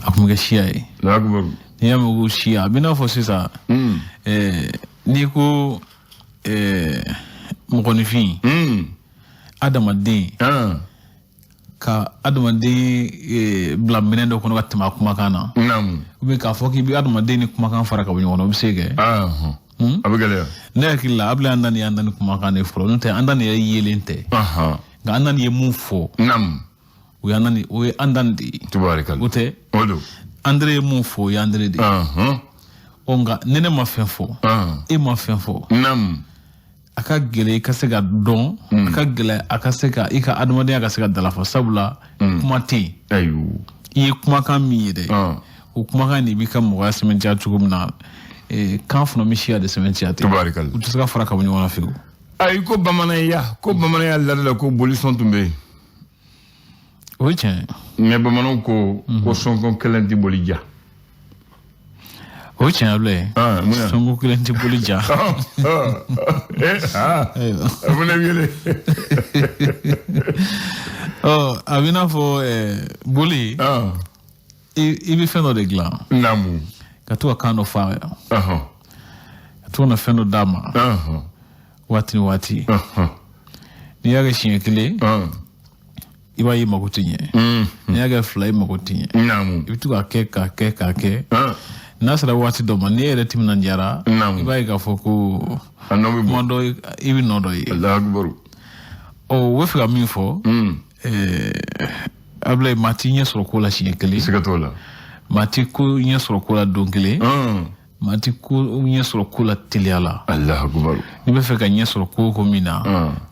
A tun bɛ kɛ siya ye. N'i y'a mɛn ko siya, a bɛ n'a fɔ sisan, n'i ko mɔgɔninfin, adamaden, ka adamaden bila minɛn dɔ kɔnɔ ka tɛmɛ a kumakan na, ou bien k'a fɔ k'i bɛ adamaden ni kumakan fara ka bɔ ɲɔgɔn na, o bɛ se kɛ? A bɛ gɛlɛya. Ne hakili la, Abulayi Andani ye Andani kumakan de fɔlɔ, n'o tɛ Andani yɛrɛ yelen tɛ. Nka Andani ye mun fɔ, o ye Andani, o ye Andani de ye. Tubaarikala. O tɛ? O don. Andre ye mun fɔ, o ye Andre de ye. Ɔ, nka ni ne ma fɛn fɔ, e ma fɛn fɔ, a ka gɛlɛn i ka se ka dɔn, a ka gɛlɛn a ka se ka i ka adamadenya ka se ka dalafa, sabula kuma tɛ yen. I ye kumakan min ye dɛ, o kumakan de b'i ka mɔgɔya sɛmɛntiya cogo min na, kan fana bɛ siya de sɛmɛntiya ten. Tubaarikala. U tɛ se ka fara ka bɔ ɲɔgɔn na fiyewu. Ayi, ko bamananya laada la, ko bolisɔn tun bɛ yen. O ye tiɲɛ ye. Mais bamananw ko sɔnkɔn kelen tɛ boli ja. O ye tiɲɛ ye, Abulayi. Mun na? Sɔnko kelen tɛ boli ja. A fana wele. Ɔ, a bɛ i n'a fɔ boli, i bɛ fɛn dɔ de dilan ka to ka kan dɔ fɔ a ye, ka to ka na fɛn dɔ d'a ma waati ni waati. N'i y'a kɛ siɲɛ kelen, i b'a ye i mako tɛ ɲɛ. N'i y'a kɛ fila, i mako tɛ ɲɛ. I bɛ to k'a kɛ, k'a kɛ, k'a kɛ. N'a sera waati dɔ ma, n'i yɛrɛ timinandiyara, i b'a ye k'a fɔ ko A nɔ bɛ bɔ. kuma dɔ, i bɛ nɔ dɔ ye. Alahu akibaru. Ɔ, u bɛ fɛ ka min fɔ, Abulayi, maa t'i ɲɛ sɔrɔ ko la siɲɛ kelen. Siga t'o la. Maa t'i ko ɲɛ sɔrɔ ko la don kelen. Maa t'i ko ɲɛ sɔrɔ ko la teliya la. Alahu akibaru. N'i bɛ fɛ ka ɲɛ sɔrɔ ko o ko min na,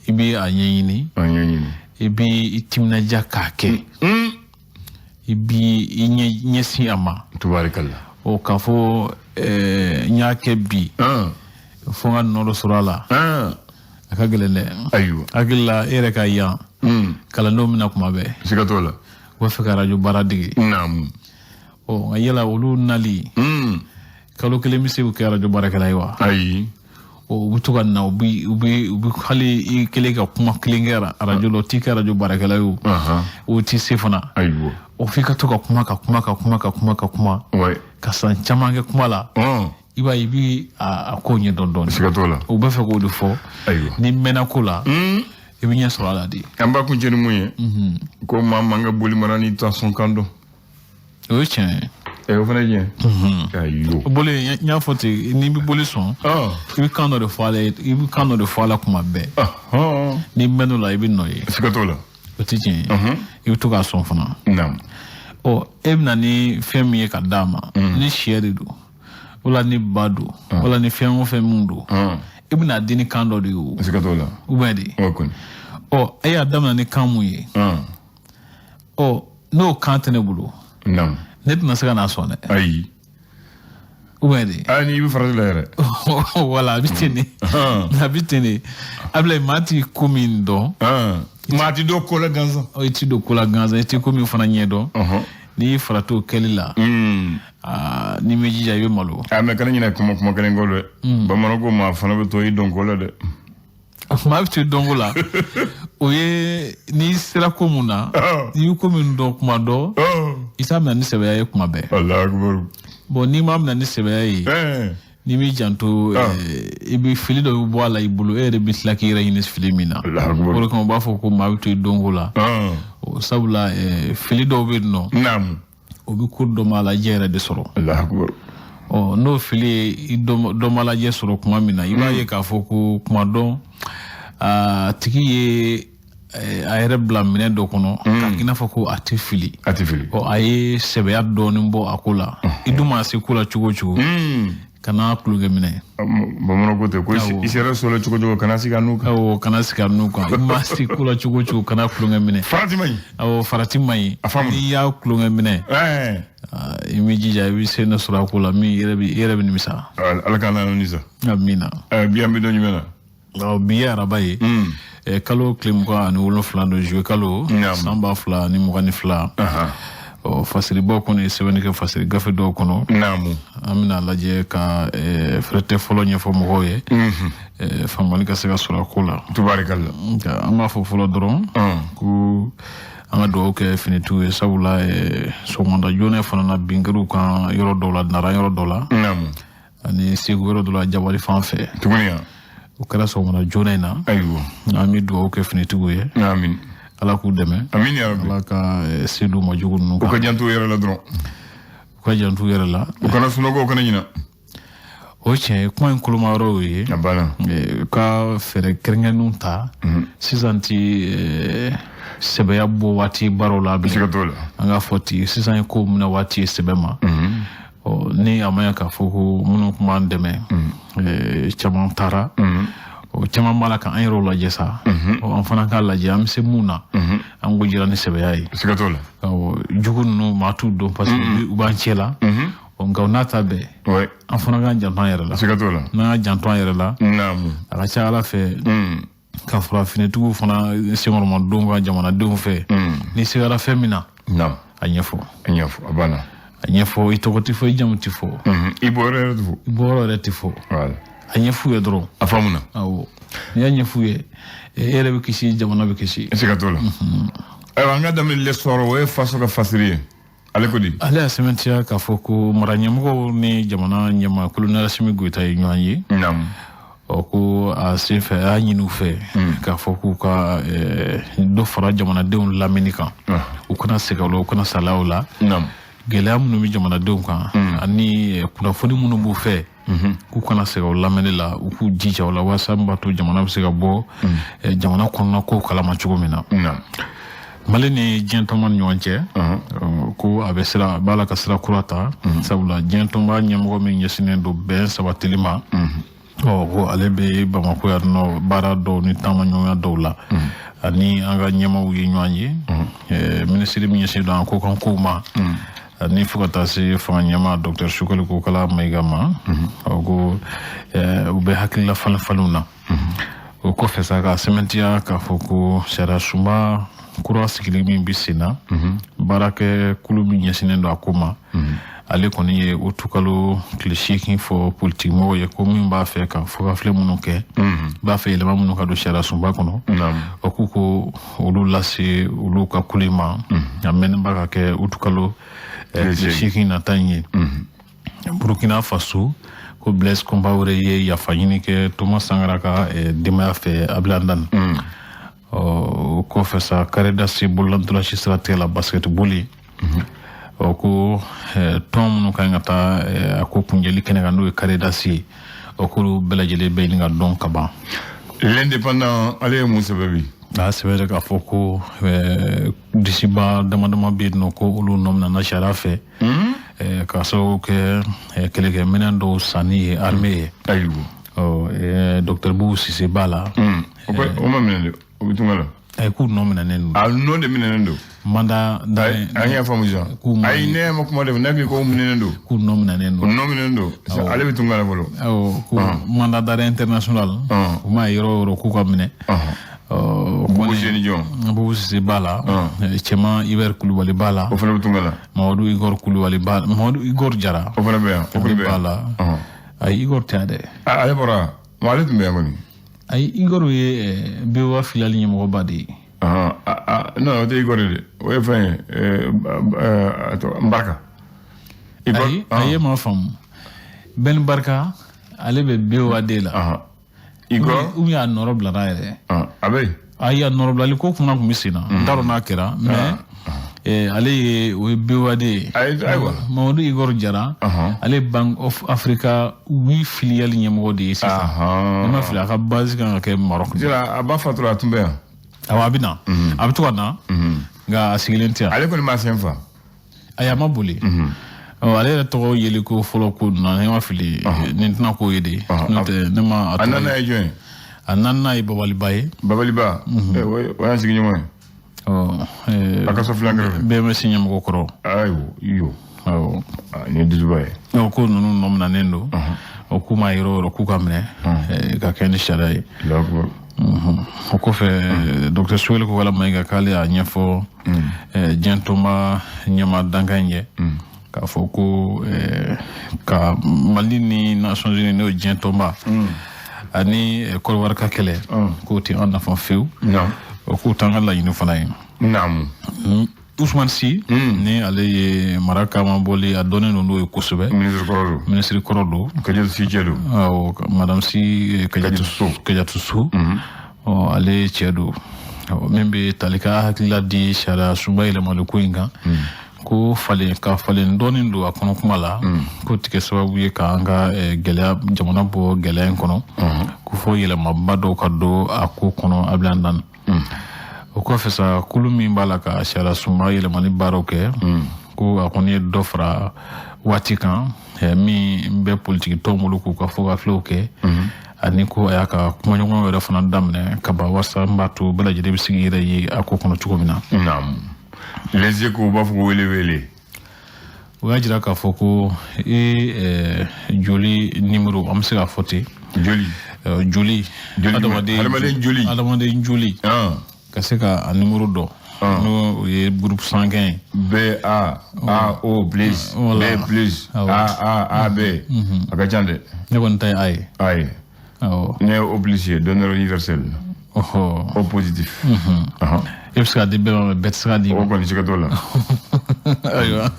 i bɛ a ɲɛɲini, A ɲɛɲini. i b'i timinadiya k'a kɛ, i b'i ɲɛ ɲɛsin a ma. Tubaarikala. O k'a fɔ n y'a kɛ bi, fo n ka nɔ dɔ sɔrɔ a la, a ka gɛlɛn dɛ. Ayiwa. Hakili la, e yɛrɛ ka yan kalandenw bɛna kuma bɛɛ. Siga t'o la. U b'a fɛ ka arajo baara dege. Ɔ, nka yala olu nali, kalo kelen bɛ se k'u kɛ arajo baarakɛla ye wa? Ayi. Ɔ, u bɛ to ka na, u bɛ hali i kelen ka kuma kelen kɛ arajo la, o t'i kɛ arajo baarakɛla ye, o o t'i se fana. O f'i ka to ka kuma, ka kuma, ka kuma, ka kuma, ka kuma, ka san caman kɛ kuma la, i b'a ye i bɛ a ko ɲɛ dɔn dɔɔnin. Siga t'o la. U b'a fɛ k'o de fɔ. N'i mɛnna ko la, i bɛ ɲɛ sɔrɔ a la de. An b'a kuncɛ ni mun ye? Ko maa man ka boli mara ni tasɔn kan dɔn. O ye tiɲɛ ye. Ɛ, o fana ye tiɲɛ. Ayiwa. Boli, n y'a fɔ ten, n'i bɛ boli sɔn, i bɛ kan dɔ de fɔ a la, i bɛ kan dɔ de fɔ a la kuma bɛɛ. N'i mɛnn'o la, i bɛ nɔ ye. Siga t'o la. O tɛ tiɲɛ ye? I bɛ to k'a sɔn fana. Ɔ, e bɛ na ni fɛn min ye ka d'a ma, ni sɛ de don, wala ni ba don, wala ni fɛn o fɛn min don, i bɛna di ni kan dɔ de ye o. Siga t'o la. Ou bien de? O kɔni. Ɔ, e y'a daminɛ ni kan mun ye? Ɔ, n'o kan tɛ ne bolo, ne tɛna se ka n'a sɔn dɛ. Ayi. Ou bien de? Aa, n'i bɛ farati la yɛrɛ. Wala, a bɛ ten de, a bɛ ten de. Abulayi, maa ti ko min dɔn. Maa ti dɔn ko la gansan. I ti don ko la gansan, i ti ko min fana ɲɛ dɔn. N'i y'i farati o kɛli la, n'i m'i jija, i bɛ malo. A, mais kana ɲinɛ kuma kelen kɔ dɛ. Bamananw ko maa fana bɛ to i dɔn ko la dɛ. Maa bɛ to i dɔnko la, o ye n'i sera ko mun na, n'i ye ko min dɔn kuma dɔ, i t'a minɛ ni sɛbɛya ye kuma bɛɛ. Alahu akibaru. Bon, n'i m'a minɛ ni sɛbɛya ye, n'i m'i janto, i bɛ fili dɔ bɛ bɔ a la i bolo, e yɛrɛ bɛ tila k'i yɛrɛ ɲini fili min na. O de kama u b'a fɔ ko maa bɛ to i dɔnko la. Sabula fili dɔw bɛ yen nɔ, o bɛ ko dɔnmalajɛ yɛrɛ de sɔrɔ. Ɔ, n'o fili ye i dɔnmalajɛ sɔrɔ kuma min na, i b'a ye k'a fɔ ko kuma dɔn a tigi ye a yɛrɛ bila minɛ dɔ kɔnɔ k'a k'i n'a fɔ ko a tɛ fili. A tɛ fili. Ɔ, a ye sɛbɛya dɔɔnin bɔ a ko la. I dun maa se ko la cogo o cogo, kana tulonkɛ minɛ. Bamananw ko ten ko i sera so la cogo cogo, kana sigi a nun kan. Awɔ, kana sigi a nun kan. I ma se ko la cogo o cogo, kana tulonkɛ minɛ. Farati man ɲi. Awɔ, farati man ɲi. A faamu. N'i y'a tulonkɛ minɛ, i m'i jija, i bɛ se dɔ sɔrɔ a ko la min i yɛrɛ bɛ nimisa. Ala k'an n'an nimisa. Amina. Bi an bɛ don jumɛn na? Awɔ, bi ye araba ye. Kalo tile 27 don, juillet kalo, san 2022. Ɔ, fasiribaw kɔni ye sɛbɛnni kɛ fasiri gafe dɔw kɔnɔ. An bɛna lajɛ ka fɛrɛtɛ fɔlɔ ɲɛfɔ mɔgɔw ye, faamuyali ka se ka sɔrɔ a ko la. Tubaarikala. Nka an b'a fɔ fɔlɔ dɔrɔn ko An ka dugawu kɛ finitigiw ye, sabula sɔgɔmada joona fana na bin kɛr'u kan yɔrɔ dɔw la, Nara yɔrɔ dɔ la, ani Segu yɔrɔ dɔ la, Jabali fan fɛ. Tuguni yan. O kɛra sɔgɔmada joona in na. Ayiwa. An bɛ dugawu kɛ finitigiw ye. Amin. Ala k'u dɛmɛ. Amin ya Rabbi. Ala ka se d'u ma jugu ninnu kan. U ka janto u yɛrɛ la dɔrɔn. U ka janto u yɛrɛ la. U kana sunɔgɔ, u kana ɲinɛ. O tiɲɛ ye, kuma in koloma yɔrɔ ye. A banna. U ka fɛɛrɛ kɛrɛnkɛrɛnnenw ta. Sisan ti sɛbɛya bɔ waati baaraw la bilen. Siga t'o la. An k'a fɔ ten, sisan ye kow minɛ waati ye sɛbɛ ma. Ɔ ni a ma ɲɛ k'a fɔ ko minnu tun b'an dɛmɛ, caman taara. O caman b'a la k'an yɛrɛw lajɛ sa. Ɔ an fana k'a lajɛ an bɛ se mun na. An k'o jira ni sɛbɛya ye. Siga t'o la. Awɔ, jugu ninnu maa t'u dɔn parce que u b'an cɛ la. Nka n'a ta bɛɛ, an fana k'an janto an yɛrɛ la. Siga t'o la. N'an y'an janto an yɛrɛ la, naamu, a ka ca Ala fɛ, ka fara finitigiw fana senkɔrɔmadon ka jamanadenw fɛ, n'i sigara fɛn min na, naamu, a ɲɛfɔ. A ɲɛfɔ, a banna. A ɲɛfɔ, i tɔgɔ tɛ fɔ, i jamu tɛ fɔ. I bɔyɔrɔ yɛrɛ tɛ fɔ. I bɔyɔrɔ yɛrɛ tɛ fɔ. Voilà. A ɲɛf'u ye dɔrɔn. A faamuna. Awɔ, n'i y'a ɲɛf'u ye, e yɛrɛ bɛ kisi, jamana bɛ kisi. Siga t'o la. Ayiwa, an ka daminɛ l'Essor, o ye faso ka fasiri ye. Ale ko di? Ale y'a sɛmɛntiya k'a fɔ ko mara ɲɛmɔgɔw ni jamana ɲɛmaa Colonel Assimi Goïta ye ɲɔgɔn ye. Naamu. Ɔ ko a sen fɛ, a y'a ɲini u fɛ k'a fɔ k'u ka dɔ fara jamanadenw lamini kan. U kana sɛgɛn o la, u kana salaya o la. Naamu. Gɛlɛya minnu bɛ jamanadenw kan ani kunnafoni minnu b'u fɛ, k'u kana sɛgɛn o lamɛnni la, u k'u jija o la walasa min b'a to jamana bɛ se ka bɔ jamana kɔnɔna kow kalama cogo min na. Naamu. Mali ni diɲɛ tɔnba ni ɲɔgɔn cɛ, ko a bɛ sira a b'a la ka sira kura ta, sabula diɲɛ tɔnba ɲɛmɔgɔ min ɲɛsinnen don bɛn sabatili ma, ɔ ko ale bɛ Bamakɔ yan nɔ baara dɔw ni taamaɲɔgɔnya dɔw la, ani an ka ɲɛmaaw ye ɲɔgɔn ye, minisiri min ɲɛsinnen don an kokan kow ma, ani fo ka taa se fanga ɲɛmaa docteur Choguel Kokalla Maïga ma, ɔ ko u bɛ hakilila falen falenw na. O kɔfɛ sa, ka sɛmɛntiya k'a fɔ ko sariya sunba kura sigili min bɛ sen na, baarakɛ kulu min ɲɛsinnen don a ko ma, ale kɔni ye utukalo tile 8 fɔ politikimɔgɔw ye ko min b'a fɛ ka fɔkafilɛ minnu kɛ, b'a fɛ yɛlɛma minnu ka don sariya sunba kɔnɔ, o k'u ko olu lase olu ka kulu ma, a mɛnnen b'a ka kɛ utukalo tile 8 nata in ye. Burkina Faso, ko Blaise Compaoré ye yafa ɲini kɛ Thomas Sankara ka denbaya fɛ Abilandan. O kɔfɛ sa, Karidasi bololantolanci siratigɛ la, basketball, ɔ ko tɔn minnu ka ɲi ka taa a ko kunjɛli kɛnɛ kan, n'o ye Karidasi ye, o k'olu bɛɛ lajɛlen bɛ ɲini ka dɔn ka ban. L'Indépendant, ale ye mun sɛbɛn bi? A y'a sɛbɛn k'a fɔ ko disiba dama dama bɛ yen nɔ, ko olu nɔ minɛna sariya fɛ k'a sababu kɛ kɛlɛkɛminɛn dɔw sanni ye armée ye. Ayiwa. Ɔ docteur Boubou Cissé b'a la. O ma minɛ dɛ, o bɛ tunga la. K'u nɔ minɛnen don. A nɔ de minɛnen don. Mandat d'arrêt. An y'a faamu sisan. Ayi, ne ma kuma de, ne ko minɛnen don. K'u nɔ minɛnen don. U nɔ minɛnen don. Ale bɛ tunga la fɔlɔ. Awɔ, ko mandat d'arrêt international. U m'a ye yɔrɔ o yɔrɔ k'u ka minɛ. Boubou Cissé ni jɔn? Boubou Cissé b'a la. Cɛman Hubert Coulibaly b'a la. O fana bɛ tunga la. Mamadou Igor Coulibaly b'a la. Mamadou Igor Jara. O fana bɛ yan. O fana bɛ yan. B'a la. Ayi, Igor tɛ yan dɛ. Ale bɔra. Ale tun bɛ yan kɔni. Ayi, Igor ye BOA filiale ɲɛmɔgɔba de ye. Non, o tɛ Igor ye dɛ. O ye fɛn ye. Nbaraka. Ayi, ayi, e m'a faamu. Ben Barka, ale bɛ BOAD la. Igor? Ou bien a nɔrɔ bilara yɛrɛ. A bɛ yen. Ayi, a nɔrɔbilali ko kunna tun bɛ sen na. N t'a dɔn n'a kɛra, mais ale ye o ye BOAD ye. Ayiwa. Mamadou Igor Jara, ale ye Bank of Africa 8 filiale ɲɛmɔgɔ de ye sisan. Ne ma fili, a ka base kan ka kɛ Maroc. Jira, a ba fatura, a tun bɛ yan. Awɔ, a bɛ na. A bɛ to ka na. Nka a sigilen tɛ yan. Ale kɔni m'a sen fa. Ayi, a ma boli. Ale yɛrɛ tɔgɔ yeli ko fɔlɔ ko ninnu na, ne ma fili, nin tɛna k'o ye de. N'o tɛ, ne ma a tɔgɔ. A naaninan ye jɔn ye? A naaninan ye Babaliba ye. Babaliba? O y'an sigiɲɔgɔn ye. A ka so filan kɛrɛfɛ. BMS ɲɛmɔgɔ kɔrɔ. Ayiwa, iyo. Awɔ. Nin ye dusuba ye. Ko ninnu nɔ minɛnen don. O k'u ma yɔrɔ o yɔrɔ k'u ka minɛ ka kɛ ni sariya ye. O kɔfɛ, docteur Choguel Kokalla Maïga k'ale y'a ɲɛfɔ diɲɛ tɔnba ɲɛmaa dankan in ye, k'a fɔ ko ka Mali ni Nations Unies, n'o ye diɲɛ tɔnba ani Côte d'Ivoire ka kɛlɛ, k'o tɛ an nafa fewu, o k'u t'an ka laɲini fana ye. Naamu. Ousmane Sy, ni ale ye mara kama bɔli a dɔnnen don n'o ye kosɛbɛ. Ministre kɔrɔ don. Ministre kɔrɔ don. Kadiatou Sy cɛ don. Awɔ, madame Sy Kadiatou Sow. Ɔ, ale cɛ don. Min bɛ tali ka hakilila di sariya sunba yɛlɛmali ko in kan. Ko falen ka falen dɔɔnin don a kɔnɔ kuma la. K'o ti kɛ sababu ye k'an ka gɛlɛya jamana bɔ gɛlɛya in kɔnɔ. Ko fɔ yɛlɛmaba dɔw ka don a ko kɔnɔ Abilandan. O kɔfɛ sa, kulu min b'a la ka sariya sunba yɛlɛmali baaraw kɛ, ko a kɔni ye dɔ fara waati kan min bɛ politiki tɔnw bolo k'u ka fɔkafilɛw kɛ, ani ko a y'a ka kumaɲɔgɔnw yɛrɛ fana daminɛ ka ban walasa n b'a to bɛɛ lajɛlen bɛ se k'i yɛrɛ ye a ko kɔnɔ cogo min na. Naamu. Les Échos u b'a fɔ ko wele wele. O y'a jira k'a fɔ ko e joli nimero, an bɛ se k'a fɔ ten. Joli. Joli. Adamaden joli. Adamaden joli. Ka se ka a nimero dɔn. N'o ye groupe sanguin ye. B A A O plus B plus A A A B. A ka ca dɛ. Ne kɔni ta ye A ye. A ye. Awɔ. Ne ye O plus ye, donneur universel. Ɔhɔ. O positif. E bɛ se k'a di bɛɛ ma, mais bɛɛ tɛ se k'a di. O kɔni siga t'o la. Ayiwa.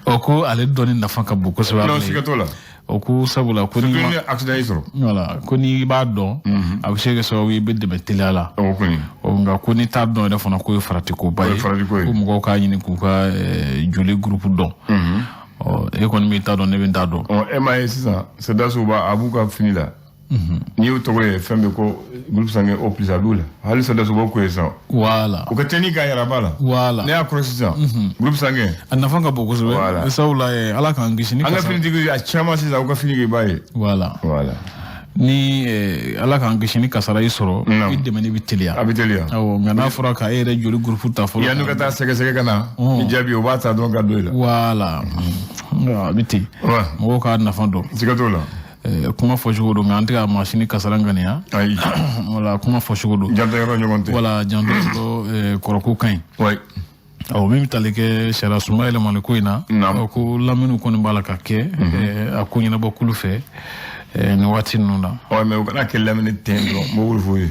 O ko ale dɔnni nafa ka bon kosɛbɛ. Non, siga t'o la. O ko sabula ko ni ma accident y'i sɔrɔ. Voilà, ko n'i b'a dɔn, a bɛ se ka kɛ sababu ye i bɛ dɛmɛ teliya la. O kɔni. Nka ko n'i t'a dɔn yɛrɛ fana, k'o ye faratikoba ye. O ye faratiko ye. Ko mɔgɔw k'a ɲini k'u ka joli groupe dɔn. Ɔ, e kɔni b'i ta dɔn, ne bɛ n ta dɔn. Ɔ, e m'a ye sisan, sɔrɔdasiw b'a a b'u ka fini la. N'i y'o tɔgɔ ye fɛn bɛ ko groupe sanguin O plus a b'u la. Hali sɔrɔdasiw b'o ko ye sisan. Voilà. U ka teli k'a yɛrɛ b'a la. Voilà. Ne y'a kɔrɔ sisan. Groupe sanguin. A nafa ka bon kosɛbɛ. Voilà. Sabula Ala k'an kisi ni An ka finitigi a caman sisan u ka fini i b'a ye. Voilà. Voilà. Ni Ala k'an kisi ni kasara y'i sɔrɔ, i dɛmɛni bɛ teliya. A bɛ teliya. Awɔ, nka n'a fɔra ka e yɛrɛ joli groupe ta fɔlɔ. Yanni ka taa sɛgɛsɛgɛ ka na. Ni jaabi o b'a ta dɔrɔn ka don i la. Voilà. A bɛ ten. Mɔgɔw k'a nafa dɔn. Siga t'o la. Kuma fɔcogo don, nka an tɛ ka maa si ni kasara ŋaniya. Ayi. Wala kuma fɔcogo don. Janto yɔrɔ ɲɔgɔn tɛ. Wala janto yɔrɔ kɔrɔko ka ɲi. Oui. Awɔ, min bɛ tali kɛ sariya sunba yɛlɛmali ko in na. Ko laminiw kɔni b'a la ka kɛ a ko ɲɛnabɔ kulu fɛ nin waati ninnu na. Ɔ, mais u kana kɛ lamini tɛ dɔrɔn, n b'o f'u ye.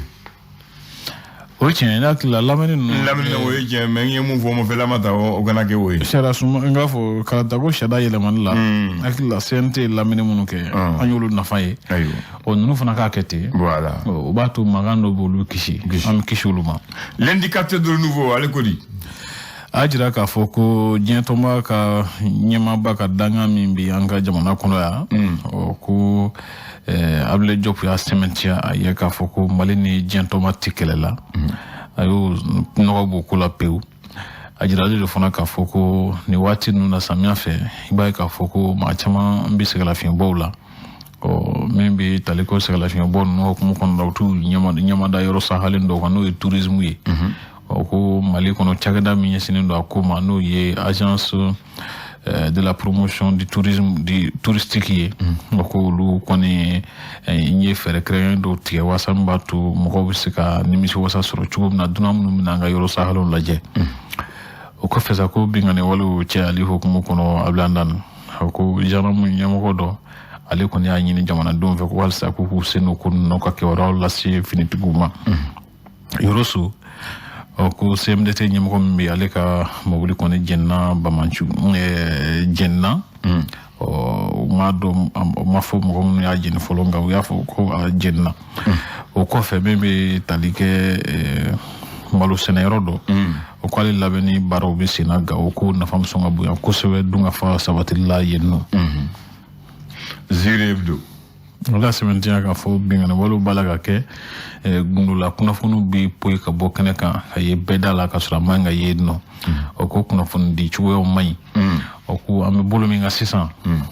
O ye tiɲɛ ye, ne hakili la lamini ninnu. Lamini o ye tiɲɛ, mais n ye mun fɔ o ma fɛn ma ta, o kana kɛ o ye. Sariya sunba, n k'a fɔ kalata ko sariya yɛlɛmali la. N hakili la CNT ye lamini minnu kɛ, an y'olu nafa ye. Ayiwa. Ɔ, ninnu fana k'a kɛ ten. Voilà. O b'a to mankan dɔ b'olu kisi. An bɛ kisi olu ma. L'indicateur de nouveau, ale ko di. A jira k'a fɔ ko diɲɛ tɔnba ka ɲɛmaaba ka dangan min bɛ an ka jamana kɔnɔ yan. Ɔ, ko Abdoulaye Diop y'a sɛmɛntiya a ye k'a fɔ ko Mali ni diɲɛ tɔnba tɛ kɛlɛ la. A y'o nɔgɔ b'o ko la pewu. A jiralen de fana k'a fɔ ko nin waati ninnu na samiya fɛ, i b'a ye k'a fɔ ko maa caman bɛ sɛgɛlafiɲɛbɔw la. Ɔ, min bɛ tali ko sɛgɛlafiɲɛbɔ ninnu hukumu kɔnɔna la, u t'u ɲɛmada yɔrɔ sahalen dɔw kan, n'o ye tourisme ye. Ɔ, ko Mali kɔnɔ cakɛda min ɲɛsinnen don a ko ma, n'o ye agence de la promotion du tourisme du touristique ye. O ko olu kɔni n ye fɛɛrɛ kɛrɛnkɛrɛn dɔw tigɛ walasa min b'a to mɔgɔw bɛ se ka nimisiwasa sɔrɔ cogo min na, dunan minnu bɛna an ka yɔrɔ sahalenw lajɛ. O kɔfɛ sa, ko binkanni walew cayali hukumu kɔnɔ Abilandan, ko gendarme ɲɛmɔgɔ dɔ ale kɔni y'a ɲini jamanadenw fɛ ko halisa k'u k'u sen don ko ninnu ka kibaruyaw lase finitigiw ma. Yɔrɔso, ɔ, ko CMDT ɲɛmɔgɔ min bɛ, ale ka mobili kɔni jɛnna Bamancu jɛnna. Ɔ, u m'a dɔn, u ma fɔ mɔgɔ minnu y'a jɛni fɔlɔ, nka u y'a fɔ ko a jɛnna. O kɔfɛ, min bɛ tali kɛ malo sɛnɛyɔrɔ dɔ, o k'ale labɛnni baaraw bɛ sen na Gawo, ko nafa bɛ sɔn ka bonya kosɛbɛ dunkafa sabatili la yen nɔ. Ziiri Hebdo. O la sɛmɛntiya k'a fɔ binkanni walew b'a la ka kɛ gundola, kunnafoniw bɛ poyi ka bɔ kɛnɛ kan ka ye bɛɛ da la ka sɔrɔ a man ka ye nɔ. O ko kunnafoni di cogoyaw man ɲi. O ko an bɛ bolo min kan sisan,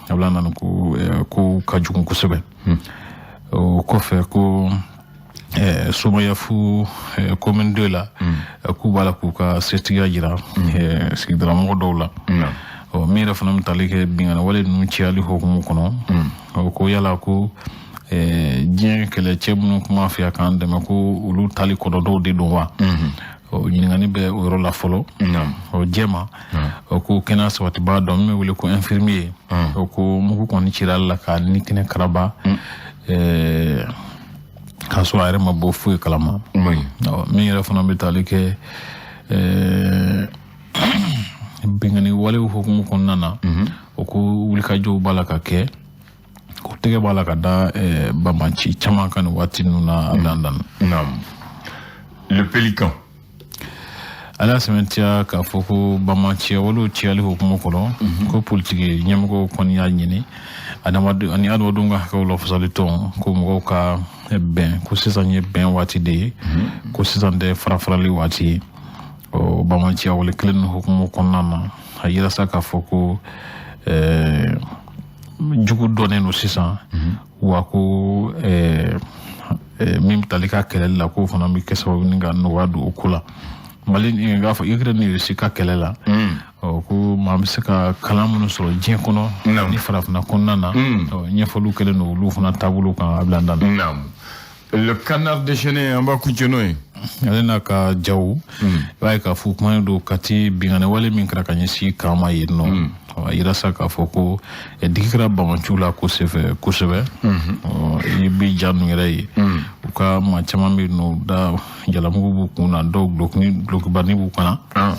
a bɛna nana ko ko ka jugu kosɛbɛ. O kɔfɛ, ko Somayafu commune 2 la, k'u b'a la k'u ka setigiya jira sigidalamɔgɔ dɔw la. Ɔ, min yɛrɛ fana bɛ tali kɛ binkanni wale ninnu cayali hukumu kɔnɔ, o ko yala ko diɲɛ kɛlɛcɛ minnu kuma fɛ yan k'an dɛmɛ, ko olu tali kɔnɔ dɔw de don wa? Ɔ, ɲininkali bɛ o yɔrɔ la fɔlɔ. Ɔ, jɛma, o ko kɛnɛya sabatibaa dɔ min bɛ wele ko infirmier, o ko mugu kɔni cira ale la k'a ni kɛnɛ karaba, k'a sɔrɔ a yɛrɛ ma bɔ foyi kalama. Ɔ, min yɛrɛ fana bɛ tali kɛ Binkanni walew hukumu kɔnɔna na, o ko wulikajɔw b'a la ka kɛ, ko tɛgɛ b'a la ka da banbanci caman kan nin waati ninnu na a dandan. Naam. Le Pélican. Ale y'a sɛmɛntiya k'a fɔ ko banbanciya walew cayali hukumu kɔnɔ, ko politiki ɲɛmɔgɔw kɔni y'a ɲini ani adamadenw ka hakɛw lafasali tɔn ko mɔgɔw ka bɛn, ko sisan ye bɛn waati de ye, ko sisan tɛ farafarali waati ye. O banbanciya wale kelen ninnu hukumu kɔnɔna na, a yira sa k'a fɔ ko jugu dɔnnen don sisan, wa ko min bɛ tali ka kɛlɛli la, k'o fana bɛ kɛ sababu ni ka nɔgɔya don o ko la. Mali n k'a fɔ Ukraine ni Russie ka kɛlɛ la, ko maa bɛ se ka kalan minnu sɔrɔ diɲɛ kɔnɔ ni farafinna kɔnɔna na, ɲɛfɔliw kɛlen don olu fana taabolo kan a bila da la. Le Canard déchaîné, an b'a kuncɛ n'o ye. Ale n'a ka jaw, i b'a ye k'a fɔ kuma don Kati binkanni wale min kɛra ka ɲɛsin kan ma yen nɔ, a yira sa k'a fɔ ko digi kɛra banbanciw la kosɛbɛ kosɛbɛ. I bɛ ja ninnu yɛrɛ ye, u ka maa caman bɛ yen nɔ, da jalamugu b'u kun na, dɔw dulokibanin b'u kan na,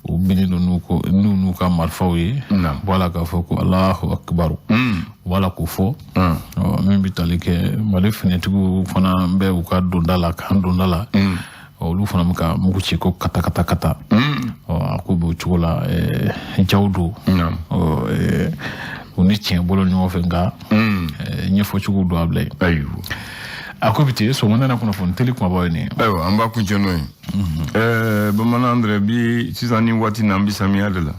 u binnen don n'u n'u ka marifaw ye. Bɔ a la k'a fɔ ko Alahu akibaru, u b'a la k'o fɔ. Min bɛ tali kɛ Mali finitigiw fana bɛ u ka donda la, k'an donda la, olu fana bɛ ka mugu ci ko kata kata kata. A ko b'o cogo la, jaw don, u ni tiɲɛ bolo ɲɔgɔn fɛ, nka ɲɛfɔcogo don a bila yen. Ayiwa. A ko bi ten sɔgɔmada na kunnafoni teli kumabaw ye nin ye. Ayiwa, an b'a kuncɛ n'o ye. Bamanan André, bi sisan ni waati na, an bɛ samiya de la.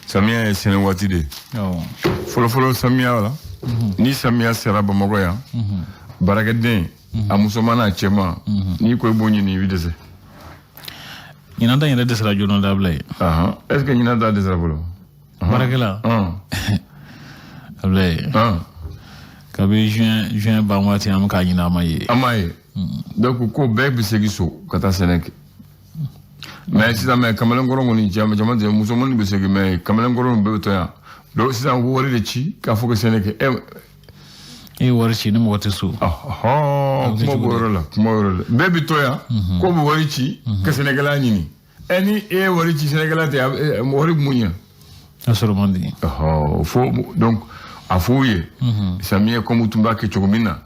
Samiya ye sɛnɛ waati de ye. Fɔlɔfɔlɔ samiya la, ni samiya sera Bamakɔ yan, baarakɛden a musoman n'a cɛman, n'i ko i b'o ɲini, i bɛ dɛsɛ. Ɲinan ta yɛrɛ dɛsɛra joona dabila ye. Est ce que ɲinan ta dɛsɛra fɔlɔ? Baarakɛla Ablaye, kabi juin ban waati, an bɛ k'a ɲini, a ma ye. An m'a ye. Donc ko bɛɛ bɛ segin so ka taa sɛnɛ kɛ. Mais sisan, mais kamalenkɔrɔ kɔni, caman caman tɛ, musomanin bɛ segin, mais kamalenkɔrɔ bɛɛ bɛ to yan. Donc sisan u bɛ wari de ci k'a fɔ ko sɛnɛ kɛ. E ye wari ci ni mɔgɔ tɛ so. Kuma b'o yɔrɔ la, kuma yɔrɔ la. Bɛɛ bɛ to yan ko bɛ wari ci ka sɛnɛkɛla ɲini. Ni e ye wari ci, sɛnɛkɛla tɛ, wari bɛ mun ɲɛ? A sɔrɔ man di. Fo donc a fɔ u ye, samiyɛ comme tun b'a kɛ cogo min na,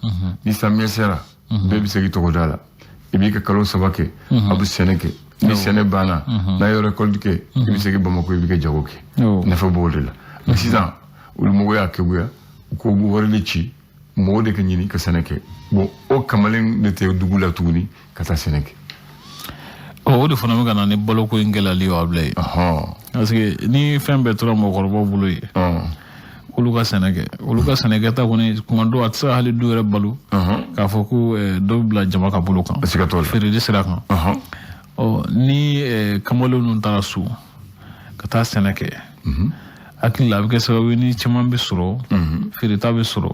ni samiyɛ sera, bɛɛ bɛ segin togoda la, i b'i ka kalo 3 kɛ, a bɛ sɛnɛ kɛ. Ni sɛnɛ banna, n'a ye récolte kɛ, i bɛ segin Bamakɔ, i bɛ kɛ jago kɛ. Nafa b'o de la. Mais sisan olu mɔgɔ y'a keguya ko bɛ wari de ci, mɔgɔ de ka ɲini ka sɛnɛ kɛ. Bon, o kamalen de tɛ dugu la tuguni ka taa sɛnɛ kɛ. O de fana bɛ ka na ni baloko in gɛlɛyali ye, Ablaye. Parce que ni fɛn bɛɛ tora mɔgɔkɔrɔbaw bolo ye, olu ka sɛnɛ kɛ, olu ka sɛnɛkɛta kɔni, kuma dɔw a tɛ se ka hali du yɛrɛ balo, k'a fɔ ko dɔ bɛ bila jama ka bolo kan feereli sira kan. Ɔ ni kamalen ninnu taara so ka taa sɛnɛ kɛ, hakili la a bɛ kɛ sababu ye ni caman bɛ sɔrɔ, feereta bɛ sɔrɔ.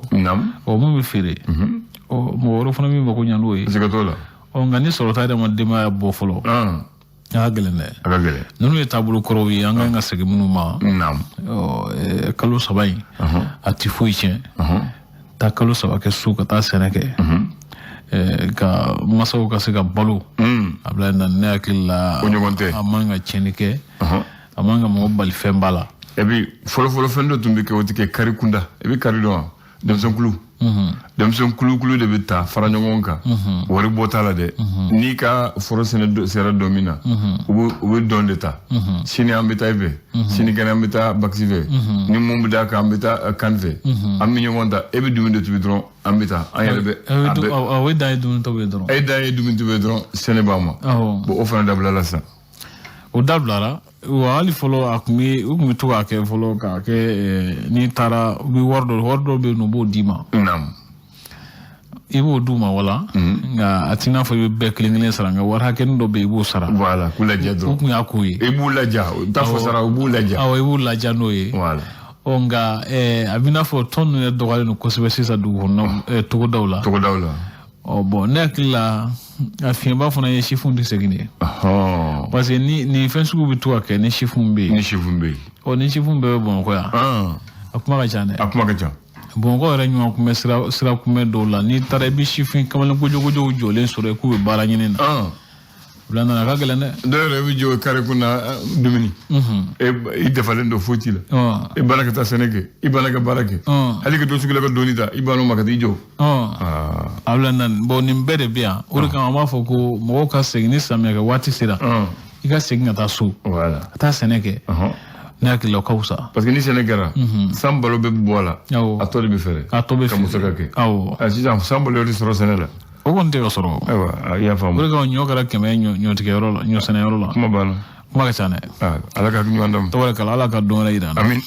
Ɔ mun bɛ feere, ɔ mɔgɔ wɛrɛ fana bɛ mako ɲɛ n'o ye. Ɔ nka ni sɔrɔta yɛrɛ ma denbaya bɔ fɔlɔ, a ka gɛlɛn dɛ. A ka gɛlɛn. Ninnu ye taabolo kɔrɔw ye, an kan ka segin minnu ma. Kalo 3 in, a ti foyi tiɲɛ. Taa kalo 3 kɛ so ka taa sɛnɛ kɛ, ka masaw ka se ka balo. A bila na, ne hakili la, o ɲɔgɔn tɛ. A man ka tiɲɛni kɛ, a man ka mɔgɔ bali fɛn ba la. Et puis fɔlɔfɔlɔ fɛn dɔ tun bɛ kɛ, o tɛ kɛ kari kunda. I bɛ kari dɔn wa? Denmisɛnkulu. Denmisɛn kulukulu de bɛ taa fara ɲɔgɔn kan, wari bɔ t'a la dɛ. N'i ka foro sɛnɛ sera don min na, u bɛ dɔn de ta. Sini an bɛ taa i fɛ, sinikɛnɛ an bɛ taa bakisi fɛ, ni mun bɛ d'a kan, an bɛ taa kan fɛ, an bɛ ɲɔgɔn ta. E bɛ dumuni de tobi dɔrɔn, an bɛ taa, an yɛrɛ bɛ. O dan ye dumuni tobi dɔrɔn. E dan ye dumuni tobi dɔrɔn, sɛnɛ b'a ma. Bon, o fana dabila la sisan. O dabilara wa. Hali fɔlɔ a tun bɛ, u tun bɛ to k'a kɛ fɔlɔ, k'a kɛ n'i taara, u bɛ wari dɔ bɛ yen nɔ, u b'o d'i ma. I b'o d'u ma wala, nka a t'i n'a fɔ i bɛ bɛɛ kelen kelen sara, nka wari hakɛnin dɔ bɛ yen, i b'o sara. Voilà, k'u lajɛ dɔrɔn. U tun y'a k'o ye. I b'u laja, u t'a fɔ sara, u b'u laja. Awɔ, i b'u laja n'o ye. Voilà. Ɔ nka a b'i n'a fɔ tɔn ninnu yɛrɛ dɔgɔyalen don kosɛbɛ sisan dugu kɔnɔna, togodaw la. Togodaw la. Ɔ bɔn, ne hakili la, a fiɲɛba fana ye sifinw tɛ segin de. Parce que ni nin fɛn sugu bɛ to ka kɛ ni sifinw bɛ yen. Ni sifinw bɛ yen. Ɔ ni sifinw bɛɛ bɛ Bamakɔ yan, a kuma ka ca dɛ. A kuma ka ca. Bamakɔ yɛrɛ ɲuman kunbɛ sira kunbɛ dɔw la, n'i taara i bɛ sifin kamalen kojokojow jɔlen sɔrɔ yen k'u bɛ baara ɲini na. Abdoulaye, a ka gɛlɛn dɛ. Dɔw yɛrɛ bɛ jɔ kare kunna dumuni. E i dafalen don, foyi t'i la. I banna ka taa sɛnɛ kɛ, i banna ka baara kɛ. Hali ka don sugu la ka doni ta, i banna o ma ka t'i jɔ. Abdoulaye, bon, nin bɛɛ de bɛ yan. O de kama an b'a fɔ ko mɔgɔw ka segin ni samiyɛ kɛ waati sera. I ka segin ka taa so. Ka taa sɛnɛ kɛ. Ne hakili la, o ka fisa. Parce que ni sɛnɛ kɛra, san balo bɛ bɔ a la. A tɔ de bɛ feere. A tɔ bɛ ka feere. Musaka kɛ. Sisan san balo tɛ sɔrɔ sɛnɛ la. O kɔni tɛ ka sɔrɔ. Ayiwa, i y'a O faamu. de kama ɲɔ kɛra 100 ye ɲɔtigɛyɔrɔ la, ɲɔ sɛnɛyɔrɔ la. Kuma banna. Kuma ka ca dɛ. Ala ka hakili ɲuman d'an ma. Tabarakala, Ala ka don wɛrɛ yira an na. Amin.